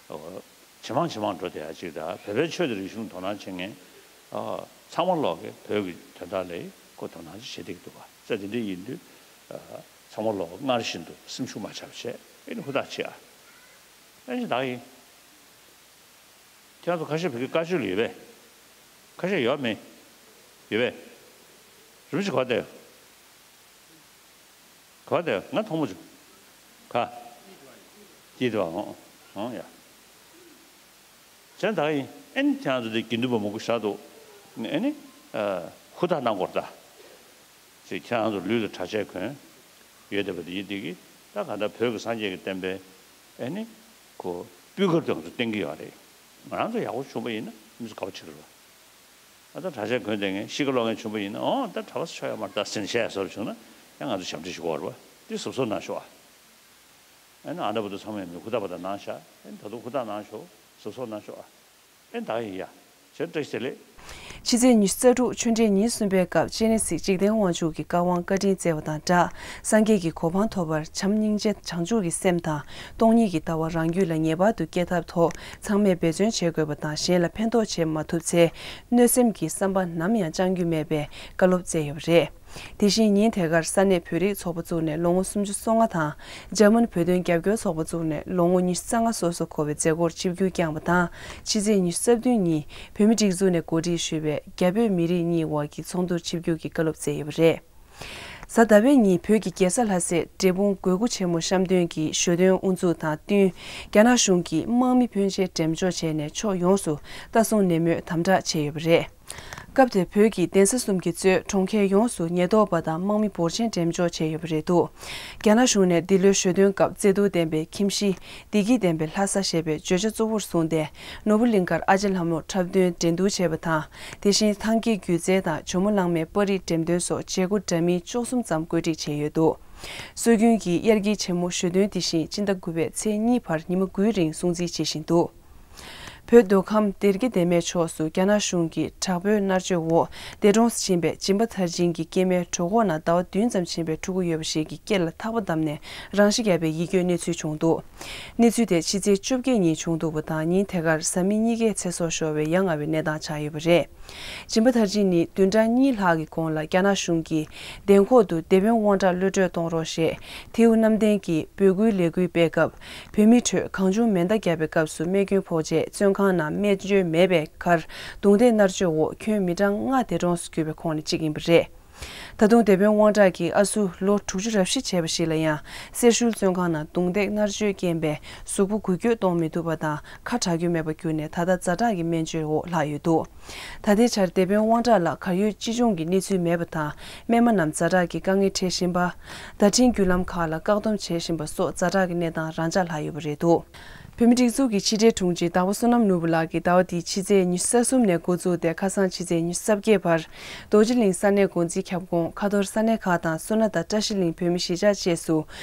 ཨོ་ཇེ་མང་ཇེ་མང་འགྲོ་བསྡད་ཡ་ཅིག་དང་བོད་པའི་ཆོས་དང་རིག་གཞུང་དོ་སྣང་བྱེད་མཁན་ཨོ་ཚང་མ་ལོག་གི་བོད་ཀྱི་དོན་དག་ལ་ཁོ་དོ་སྣང་ཅིག་བྱེད་བསྡད་ཀྱི་འདུག་ག་ས་དེ་འདྲ་ཡིན་དུས་ཨ་ཚང་མ་ལོག་སྔར་བཞིན་དུ་སེམས་ཤུགས་མ་ཆག་པ་བྱས་ཨེ་ནི་ཧུར་ཐག་བྱེད་ཨ། ཨེ་ནི་བདག་ཡིན། ཁྱེད་ཚོ་ཁ་ཤས་བོད་ཀྱི་བཀའ་ཆོས་ལ་ཡོད་པས། ཁ་ཤས་ཡོད་མེད། ཡོད་པས། རིན་པོ་ཆེ་ག་བ་བསྡད་ཡོད། ག་བ་བསྡད་ཡོད། ང་མཐོང་མ་བྱུང་། ག་སྐྱིད་དུ་བ་འོང་འོང་ཡ། བྱས་ད་ཡིན་ཨེ་ནི་ཁྱེད་རང་ཚོ་དེ་དགེ་འདུན་པ་མང་པོ་བཞག་འདུག་ཨེ་ནི་ཧུར་ཐག་གནང་དགོས་རེད་ད། ཅེས་ཁྱེད་རང་ཚོ་ལུས་ལ་གྲྭ་ཆས་གོན་ཡོད་བསྡད་པ་དེ་ཡིན་དེ་གི་ད་ག་འདྲ་བོད་ཀྱི་སངས་རྒྱས་ཀྱི་བསྟན་པའི་ཨེ་ནི་ཁོ་སྤུས་ཀ་དེ་ང་ཚོ་བསྟན་གྱི་ཡོད་རེད། ང་རང་ཚོ་ཡག་པོ་བྱུང་པ་ཡིན་ན་མི་ཚོ་དགའ་པོ་བྱེད་ཀྱི་རེད་པ། ཨ་ད་གྲྭ་ཆས་གོན་བསྡད་མཁན་ཤི་ཁ་ལོག་མཁན་བྱུང་པ་ཡིན་ན་ཨོ་ད་གྲྭ་པ་ཆོ་ཡོད་མ་རེད་ད་ཟེར་ནས་བཤད་ཡ་བཟོ་འདྲ་བྱུང་ན་ཡང་ང་ཚོ་ཞབས་འདྲེན་ཞུ་དགོས་རེད་པ། དེ་གཟབ་གཟབ་གནང་ཤོག་ཨ། ཨ་ནི་ཨ་འདྲ་པོ་དེ་ཚང་མས་མི་ཧུར་ཐག་པ་དང་གནང་ཤག་ཨ་ནི་ད་དུང་ཧུར་ཐག་གནང་ཤོག་གཟབ་གཟབ་གནང་ཤོག་ཨ། ཨེ་ད་ཡིན་ཡ། བྱས་བཀྲ་ཤིས་བདེ་ལེགས། ཕྱི་ཚེས་ཉི་ཤུ་རྩ་དྲུག་ཆོས་འབྲེལ་ཉིན་གསུམ་པའི་སྐབས་སྤྱན་རས་གཟིགས་འཇིག་རྟེན་དབང་ཕྱུག་གི་བཀའ་དབང་བཀའ་དྲིན་སྩལ་བ་དང་སྦྲགས་སངས་རྒྱས་ཀྱི་གོ་འཕང་ཐོབ་པར་བྱམས་སྙིང་རྗེ་བྱང་ཆུབ་ཀྱི་སེམས་དང་སྟོང་ཉིད་ཀྱི་ལྟ་བ་རང་རྒྱུད་ལ་ངེས་པར་དུ་སྐྱེ་ཐབས་ཐོག་ཚང་མས་འབད་བརྩོན་བྱེད་དགོས་པ་དང་གཞན་ལ་ཕན་ཐོགས་བྱེད་མ་ཐུབ་ཚེ་གནོད་སེམས་ཀྱི་བསམ་པ་ནམ་ཡང་བཅང་རྒྱུ་མེད་པའི་བཀའ་སློབ་སྩལ་ཡོད་པ་རེད། དེ་བཞིན་ཉིན་དེ་གར་ས་གནས་བོད་རིགས་ཚོགས་པ་བཙུགས་ནས་ལོ་ངོ་སུམ་ཅུ་སོ་ལྔ་དང་འཇར་མན་བོད་དོན་རྒྱབ་སྐྱོར་ཚོགས་པ་བཙུགས་ནས་ལོ་ངོ་ཉི་ཤུ་རྩ་ལྔ་སོ་སོ་འཁོར་བའི་མཛད་སྒོར་ཆིབས་བསྒྱུར་བསྐྱངས་པ་དང་ཕྱི་ཚེས་ཉི་ཤུ་རྩ་བདུན་ཉིན་བོད་མིའི་སྒྲིག་འཛུགས་ནས་གོ་སྒྲིག་ཞུས་པའི་རྒྱ་བོད་མི་རིགས་གཉིས་དབར་གྱི་ཚོགས་འདུར་ཆིབས་བསྒྱུར་གྱི་བཀའ་སློབ་སྩལ་ཡོད་པ་རེད། གཟའ་ཟླ་བའི་ཉིན་བོད་ཀྱི་རྒྱལ་ས་ལྷ་སའི་འབྲས་སྤུངས་དགོས་མཁོ་ཆེན་མོ་བཤམས་སྟོན་གྱི་ཞོ་སྟོན་དབུ་འཛུགས་དང་བསྟུན་རྒྱ་ནག་གཞུང་གིས་དམག་མི་ཕོན་ཆེ་འགྲེམས་འཇོག་བྱས་ནས་ཕྱོགས་ཡོངས་སུ་ལྟ་སྲུང་ནན་མོས་དམ་དྲག་བྱས་ཡོད་པ་རེད། སྐབས་དེར་བོད་ཀྱི་གདན་ས་གསུམ་གྱིས་གཙོས་གྲོང་ཁྱེར་ཡོངས་སུ་ཉེན་རྟོག་པ་དང་དམག་མི་འབོར་ཆེན་འགྲེམས་འཇོག་བྱས་ཡོད་པ་རེད་འདུག་རྒྱ་ནག་གཞུང་ནས་འདི་ལོའི་ཞོ་སྟོན་སྐབས་བརྩེ་དུང་ལྡན་པའི་ཁྱིམ་གཞིས་བདེ་སྐྱིད་ལྡན་པའི་ལྷ་ས་ཞེས་པའི་བརྗོད་བྱ་གཙོ་བོར་བཟུང་སྟེ་ནོར་བུ་གླིང་ཁར་ཨ་ཅེ་ལྷ་མོར་འཁྲབ་སྟོན་འགྲན་བསྡུར་བྱས་པ་དང་དེ་བཞིན་ཐང་གའི་སྒྱུ་རྩལ་དང་ཇོ་མོ་གླང་མའི་པར་རིས་འགྲེམས་སྟོན་སོགས་བྱེད་སྒོ་འདྲ་མིན་བཅུ་གསུམ་ཙམ་བཀོད་སྒྲིག་བྱས་ཡོད་འདུག་སྲོལ་རྒྱུན་གྱི་དབྱར་སྐྱིད་ཆེན་མོ་ཞོ་སྟོན་འདི་བཞིན་སྤྱི་ཟླ་དགུ་པའི་ཚེས་གཉིས་བར་ཉི་མ་དགུའི་རིང་སྲུང་བརྩི་བྱེད་བཞིན་འདུག་བོད་མདོ་ཁམས་སྡེ་དགེ་སྡེ་སྨད་ཕྱོགས་སུ་རྒྱ་ནག་གཞུང་གི་དྲག་པོའི་མནར་གཅོད་འོག་འདས་གྲོངས་སུ་ཕྱིན་པའི་སྦྱིན་པ་མཐར་ཕྱིན་གྱི་སྐྱེ་དམན་གྲོད་ཁོག་ནང་ཟླ་བ་བདུན་ཙམ་ཕྱིན་པའི་ཕྲུ་གུ་ཡོད་པ་ཞིག་གི་སྐེ་ལ་ཐག་པ་བསྡམས་ནས་རང་ཤི་བརྒྱབ་པའི་ཡིད་སྐྱོའི་གནས་ཚུལ་བྱུང་འདུག་གནས་ཚུལ་དེ་ཕྱི་ཚེས་བཅོ་བརྒྱད་ཉིན་བྱུང་འདུག་པ་དང་ཉིན་དེ་གར་བཟའ་མི་གཉིས་ཀའི་ཚེ་སྲོག་ཤོར་བའི་ཡ་ང་བའི་གནས་སྟངས་ཆགས་ཡོད་པ་རེད། སྦྱིན་པ་མཐར་ཕྱིན་ནི་བདུན་ཕྲག་གཉིས་ལྷག་གི་གོང་ལ་རྒྱ་ནག་གཞུང་གིས་བདེན་ཁོག་ཏུ་དེད་དཔོན་དབང་དྲག་གློད་གྲོལ་གཏོང་རོགས་ཞེས་ཐེའུ་གནམ་བསྟན་གྱིས་འབོད་སྐུལ་ལས་འགུལ་སྤེལ་སྐབས་བོད་མིའི་ཁྲོད་གང་བྱུང་མེ་མདའ་བརྒྱབ་པའི་སྐབས་སུ་རྨས་སྐྱོན་ཕོག་རྗེས་བཙོན་ཁང་ནང་སྨན་བཅོས་མེད་པའི་ཁར་རྡུང་རྡེག་མནར་གཅོད་འོག་ཁྱོན་མི་གྲངས་ལྔ་འདས་གྲོངས་སུ་གྱུར་པའི་ཁོངས་ནས་གཅིག་ཡིན་པ་རེད། ད་དུང་དེད་དཔོན་དབང་གྲགས་ཀྱི་ཨ་ཟུར་ལོ་དྲུག་ཅུ་རབ་བཞི་བྱས་པ་ཞིག་ལ་ཡང་སེར་ཤུལ་བཙོན་ཁང་ནང་རྡུང་རྡེག་མནར་གཅོད་རྐྱེན་པས་གཟུགས་པོ་འགུལ་སྐྱོད་གཏོང་མི་ཐུབ་པ་དང་ཁ་གྲག་རྒྱུ་མེད་པར་གྱུར་ནས་ད་ལྟ་ཛ་དྲག་གི་སྨན་བཅོས་འོག་ལྷག་ཡོད་འདུག་ད་ལྟའི་ཆར་དེད་དཔོན་དབང་གྲགས་ལ་གར་ཡོད་ཅི་བྱུང་གི་གནས་ཚུལ་མེད་པ་དང་རྨས་མ་རྣམས་ཛ་དྲག་གི་དཀའ་ངལ་འཕྲད་བཞིན་པ། བརྡ་འཕྲིན་བརྒྱུད་ལམ་ཁག་ལ་བཀག་སྡོམ་བྱེད་བཞིན་པ་སོགས་ཛ་དྲག་གི་གནས་སྟངས་རང་འཇགས་ལྷག་ཡོད་པ་རེད་འདུག་བོད་མི་སྒྲིག་འཛུགས་ཀྱི་ཕྱི་དྲིལ་དྲུང་ཆེ་ཟླ་བ་བསོད་ནམས་ནོར་བུ་ལགས་ཀྱིས་ཟླ་བ་འདིའི་ཕྱི་ཚེས་ཉི་ཤུ་རྩ་གསུམ་ནས་འགོ་བཙུགས་ཏེ་ཁ་སང་ཕྱི་ཚེས་ཉི་ཤུ་རྩ་བརྒྱད་བར་རྡོ་རྗེ་གླིང་ས་གནས་འགོ་འཛིན་ཁྱབ་ཁོངས་ཁ་ཐོར་ས་གནས་ཁག་དང་སོ་ན་དང་བཀྲ་ཤིས་གླིང་བོད་མི་གཞིས་ཆགས་བཅས་སུ་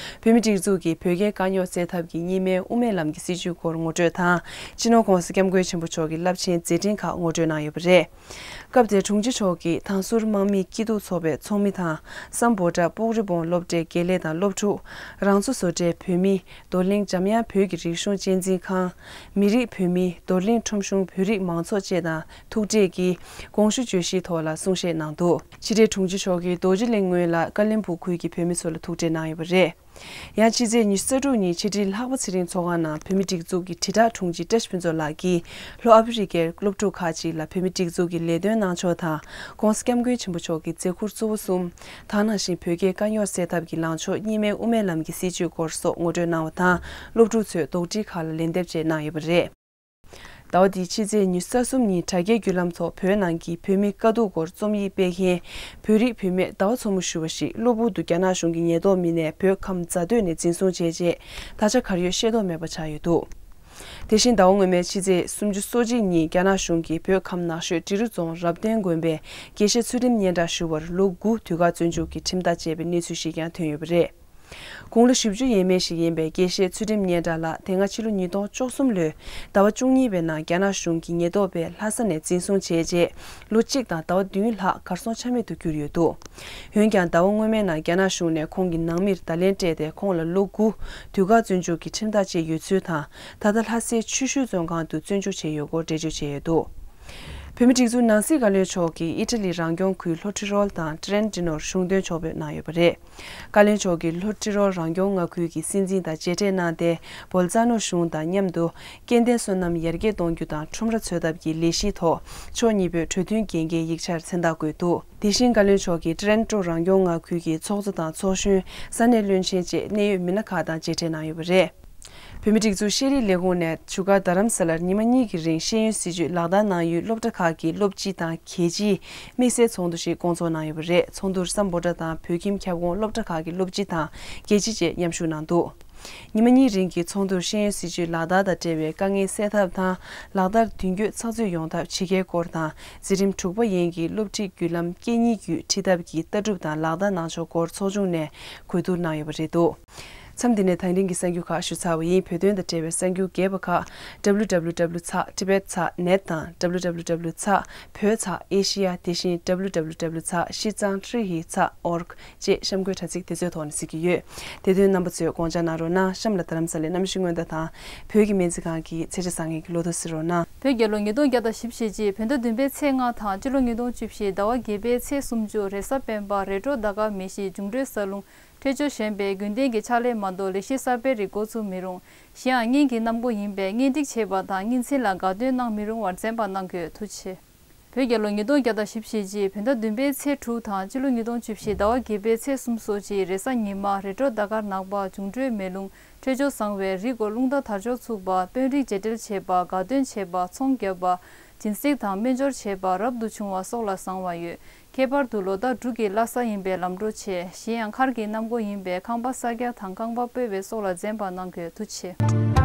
བོད་མི་སྒྲིག་འཛུགས་ཀྱིས་བོད་རྒྱའི་དཀའ་རྙོག་སེལ་ཐབས་ཀྱི་གཉིས་སྨན་དབུ་མའི་ལམ་གྱི་སྲིད་བྱུས་སྐོར་ངོ་སྤྲོད་དང་སྤྱི་ནོར་༸གོང་ས་༸སྐྱབས་མགོན་ཆེན་པོ་མཆོག་གི་རླབས་ཆེན་མཛད་འཕྲིན་ཁག་ངོ་སྤྲོད་གནང་ཡོད་པ་རེད། སྐབས་དེར་དྲུང་ཆེ་མཆོག་གིས་ཐང་ཟུར་དམག་མིའི་སྐྱིད་སྡུག་ཚོགས་པའི་ཚོགས་མི་དང་སམ་བྷོ་ཊ་སྤོག་རི་སྦོང་སློབ་གྲྭའི་དགེ་ལས་དང་སློབ་ཕྲུག་རང་འཚོ་བཟོ་གྲྭའི་བོད་མི། རྡོར་གླིང་འཇམ་དབྱངས་བོད་ཀྱི་རིག་གཞུང་གཅེས་འཛིན་ཁང་། མི་རིགས་བོད་མི། རྡོར་གླིང་ཁྲོམ་གཞུང་བོད་རིགས་མང་ཚོགས་བཅས་དང་ཐུག་འཕྲད་ཀྱིས་དགོངས་ཞུ་བརྗོད་གཞིའི་ཐོག་ལ་གསུང་བཤད་གནང་འདུག་ཕྱི་དྲིལ་དྲུང་ཆེ་མཆོག་གིས་རྡོ་རྗེ་གླིང་སྔོན་ལ་ཀ་ལིམ་པུ་ཁུལ་གྱི་བོད་མི་ཚོ་ལ་ཐུག་འཕྲད་གནང་ཡོད་པ་རེད། ཡང་ཕྱི་ཚེས་ཉི་ཤུ་རྩ་དྲུག་ཉིན་ཕྱི་དྲིལ་ལྷག་པ་ཚེ་རིང་ཚོགས་ཁང་ནང་བོད་མི་སྒྲིག་འཛུགས་ཀྱི་དྲིལ་བསྒྲགས་དྲུང་ཆེ་བཀྲ་ཤིས་ཕུན་ཚོགས་ལགས་ཀྱིས་ལྷོ་ཨ་ཧྥེ་རི་ཀའི་སློབ་ཕྲུག་ཁག་ཅིག་ལ་བོད་མི་སྒྲིག་འཛུགས་ཀྱི་ལས་དོན་གནང་ཕྱོགས་དང་༸གོང་ས་༸སྐྱབས་མགོན་ཆེན་པོ་མཆོག་གི་མཛད་ཁུར་གཙོ་བོ་གསུམ། ད་ག་ནང་བཞིན་བོད་རྒྱའི་དཀའ་རྙོག་སེལ་ཐབས་ཀྱི་ལངས་ཕྱོགས་གཉིས་སྨན་དབུ་མའི་ལམ་གྱི་སྲིད་བྱུས་སྐོར་སོགས་ངོ་སྤྲོད་གནང་བ་དང་སློབ་ཕྲུག་ཚོས་དོགས་འདྲི་ཁག་ལ་ལན་འདེབས་བཅས་གནང་ཡོད་པ་རེད། ཟླ་བ་འདིའི་ཕྱི་ཚེས་ཉི་ཤུ་རྩ་གསུམ་ཉིན་དྲ་རྒྱའི་བརྒྱུད་ལམ་ཐོག་བོད་ནང་གི་བོད་མིའི་དཀའ་སྡུག་སྐོར་རྩོམ་ཡིག་སྤེལ་མཁན་བོད་རིགས་བུད་མེད་ཟླ་བ་མཚོ་མོ་ཞུ་བ་ཞིག་གློ་བུར་དུ་རྒྱ་ནག་གཞུང་གི་ཉེན་རྟོག་མི་སྣས་བོད་ཁམས་རྫ་སྟོད་ནས་འཛིན་བཟུང་བྱས་རྗེས་ད་ཆ་གར་ཡོད་ཤེས་རྟོགས་མེད་པ་ཆགས་ཡོད་འདུག་དེ་བཞིན་ཟླ་བ་སྔོན་མའི་ཕྱི་ཚེས་སུམ་ཅུ་སོ་གཅིག་ཉིན་རྒྱ་ནག་གཞུང་གིས་བོད་ཁམས་ནགས་ཤོད་འབྲི་རུ་རྫོང་རབ་བརྟན་དགོན་པའི་དགེ་བཤེས་ཚུལ་ཁྲིམས་སྙན་གྲགས་ཞུ་བར་ལོ་དགུ་དུས་བཀག་བཙོན་འཇུག་གི་ཁྲིམས་ཐག་བཅད་པའི་གནས་ཚུལ་ཞིག་ཀྱང་ཐོན་ཡོད་པ་རེད། དགུང་ལོ་བཞི་བཅུ་ཡས་མས་ཤིག་ཡིན་པའི་དགེ་བཤེས་ཚུལ་ཁྲིམས་སྙན་གྲགས་ལགས་དེ་སྔ་ཕྱི་ལོ་ཉིས་སྟོང་བཅུ་གསུམ་ལོའི་ཟླ་བ་བཅུ་གཉིས་པའི་ནང་རྒྱ་ནག་གཞུང་གི་ཉེན་རྟོག་པས་ལྷ་ས་ནས་འཛིན་བཟུང་བྱས་རྗེས་ལོ་གཅིག་དང་ཟླ་བ་བདུན་ལྷག་གར་སོང་ཆ་མེད་དུ་གྱུར་ཡོད་འདུག་འོན་ཀྱང་ཟླ་བ་སྔོན་མའི་ནང་རྒྱ་ནག་གཞུང་ནས་ཁོང་གི་ནང་མིར་བརྡ་ལན་སྤྲད་དེ་ཁོང་ལ་ལོ་དགུ་དུས་བཀག་བཙོན་འཇུག་གི་ཁྲིམས་ཐག་བཅད་ཡོད་ཚུལ་དང་ད་ལྟ་ལྷ་སའི་ཆུ་ཤུལ་བཙོན་ཁང་དུ་བཙོན་འཇུག་བྱས་ཡོད་སྐོར་འགྲེལ་བརྗོད་བྱས་ཡོད་འདུག་བོད་མི་སྒྲིག་འཛུགས་ནང་སྲིད་བཀའ་བློན་མཆོག་གིས་ཨི་ཊ་ལི་རང་སྐྱོང་ཁུལ་ལྷོ་ཏི་རོལ་དང་ཏྲེན་ཏི་ནོར་གཞུང་དོན་ཕྱོགས་ཕེབས་གནང་ཡོད་པ་རེད། བཀའ་བློན་མཆོག་གིས་ལྷོ་ཏི་རོལ་རང་སྐྱོང་མངའ་ཁུལ་གྱི་སྲིད་འཛིན་དང་མཇལ་འཕྲད་གནང་སྟེ། བོལ་ཙ་ནོ་གཞུང་དང་མཉམ་དུ་སྐྱེ་ལྡན་སོ་ནམ་ཡར་རྒྱས་གཏོང་རྒྱུ་དང་ཁྲོམ་ར་འཚོལ་ཐབས་ཀྱི་ལས་གཞིའི་ཐོག་ཕྱོགས་གཉིས་པོས་གྲོས་མཐུན་གྱེན་འགན་ཡིག་ཆར་མཚན་རྟགས་བཀོད་འདུག་དེ་བཞིན་བཀའ་བློན་མཆོག་གིས་ཏྲེན་ཏོ་རང་སྐྱོང་མངའ་ཁུལ་གྱི་ཚོགས་གཙོ་དང་ཚོགས་གཞོན། ས་གནས་བློན་ཆེན་བཅས་གནད་ཡོད་མི་སྣ་ཁག་དང་མཇལ་འཕྲད་གནང་ཡོད་པ་རེད། བོད་མི་སྒྲིག་འཛུགས་ཤེས་རིག་ལས་ཁུངས་ནས་བཞུགས་སྒར་རྡ་རམ་ས་ལར་ཉི་མ་གཉིས་ཀྱི་རིང་ཤེས་ཡོན་སྲིད་བྱུས་ལག་བསྟར་གནང་ཡུལ་སློབ་གྲྭ་ཁག་གི་སློབ་སྤྱི་དང་རྒྱལ་སྤྱིའི་དམིགས་བསལ་ཚོགས་འདུ་ཞིག་བསྐོང་ཚོགས་གནང་ཡོད་པ་རེད། ཚོགས་འདུར་སམ་བྷོ་ཊ་དང་བོད་ཁྱིམ་ཁྱབ་ཁོངས་སློབ་གྲྭ་ཁག་གི་སློབ་སྤྱི་དང་རྒྱལ་སྤྱི་བཅས་མཉམ་ཞུགས་གནང་འདུག་ཉི་མ་གཉིས་རིང་གི་ཚོགས་འདུར་ཤེས་ཡོན་སྲིད་བྱུས་ལག་བསྟར་དང་འབྲེལ་བའི་དཀའ་ངལ་སེལ་ཐབས་དང་། ལག་བསྟར་མདུན་སྐྱོད་ཚགས་ཚུད་ཡོང་ཐབས་ཇི་དགེའི་སྐོར་དང་། འཛིན་རིམ་དྲུག་པ་ཡན་གྱི་སློབ་ཁྲིད་བརྒྱུད་ལམ་སྐད་གཉིས་བརྒྱུད་ཁྲིད་ཐབས་ཀྱི་ལྟ་གྲུབ་དང་ལག་བསྟར་གནང་ཕྱོགས་སྐོར་ཚོགས་ཆུང་ནས་གོ་བསྡུར་གནང་ཡོད་པ་རེད་འདུག་མཚམས་འདི་ནས་དེ་རིང་གི་གསར་འགྱུར་ཁག་ཞུ་ཚར་བ་ཡིན། བོད་དོན་དང་འབྲེལ་བའི་གསར་འགྱུར་རྒྱས་པ་ཁག་W W W ཚགས་Tibet ཚགས་net དང་W W W ཚགས་བོད་ཚགས་Asia དེ་བཞིན་W W W ཚགས་ཤི་ཙང་ཁྲི་ཧི་ཚགས་org ཅེས་གཤམ་འཁོད་དྲ་ཚིགས་དེ་ཚོའི་ཐོག་ནས་གཟིགས་ཀྱི་ཡོད། དེ་དོན་རྣམ་པ་ཚོས་དགོངས་འཇགས་གནང་རོགས་གནང་། གཤམ་ལ་རྡ་རམ་ས་ལའི་གནམ་གཤིས་སྔོན་བརྡ་དང་། བོད་ཀྱི་སྨན་རྩིས་ཁང་གི་ཚེས་ཆ་བཟང་ངན་གྱི་ལོ་ཐོ་གཟིགས་རོགས་གནང་། བོད་རྒྱལ་ལོ་ཉིས་སྟོང་བརྒྱ་དང་བཞི་བཅུ་ཞེ་གཅིག་བོད་ཟླ་བདུན་པའི་ཚེས་ལྔ་དང་སྤྱི་ལོ་ཉིས་སྟོང་བཅུ་བཞི་ཟླ་བ་བརྒྱད་པའི་ཚེས་སུམ་ཅུ་རེས་གཟའ་སྤེན་པ་རེས་འགྲོགས་ཟླ་སྐར་མེ་བཞི་འབྱུང་འཕྲོད་ས་རླུང་། འཕྲོད་སྦྱོར་གཞན་པའི་རྒྱུན་ལྡན་གྱི་ཕྱག་ལས་མ་གཏོགས་ལས་གཞི་གསར་པའི་རིགས་འགོ་ཚུགས་མི་རུང་། གཞན་ཡང་གཉེན་གྱི་གནམ་སྒོ་ཡིན་པས་གཉེན་སྒྲིག་བྱེད་པ་དང་གཉེན་ཚན་ལ་དགའ་སྟོན་གནང་མི་རུང་བར་མཚན་པ་གནང་དགོས། ཐུགས་རྗེ་ཆེ། བོད་རྒྱལ་ལོ་ཉིས་སྟོང་བརྒྱ་དང་བཞི་བཅུ་ཞེ་གཅིག་བོད་ཟླ་བདུན་པའི་ཚེས་དྲུག་དང་སྤྱི་ལོ་ཉིས་སྟོང་བཅུ་བཞི་ཟླ་བ་བརྒྱད་པའི་ཚེས་གསུམ་སོགས་ཀྱི་རེས་གཟའ་ཉི་མ་རེས་འགྲོགས་ཟླ་སྐར་ནག་པ་འབྱུང་འཕྲོད་མེ་རླུང་འཕྲོད་སྦྱོར་བཟང་བའི་རིགས་སྐོར་རླུང་རྟ་དར་ལྕོག་ཚུགས་པ། དཔོན་རིགས་རྗེས་འབྲེལ་བྱེད་པ། དགའ་སྟོན་བྱེད་པ། ཚོང་བརྒྱབ་པ། སྦྱིན་སྲེག་དང་སྨན་སྦྱོར་བྱེད་པ་རབ་ཏུ་བྱུང་བ་སོགས་ལ་བཟང་བ་ཡོད། ཁྱད་པར་དུ་ལོ་ཟླ་འབྲུག་གི་བླ་གཟའ་ཡིན་པས་ལམ་འགྲོ་ཆེ། གཞན་ཡང་མཁར་གྱི་གནམ་སྒོ་ཡིན་པས་ཁང་པ་གསར་རྒྱག་དང་རྐང་པ་སྤོས་པའི་སོགས་ལ་འཛེམ་པ་གནང་དགོས། ཐུགས་རྗེ་ཆེ།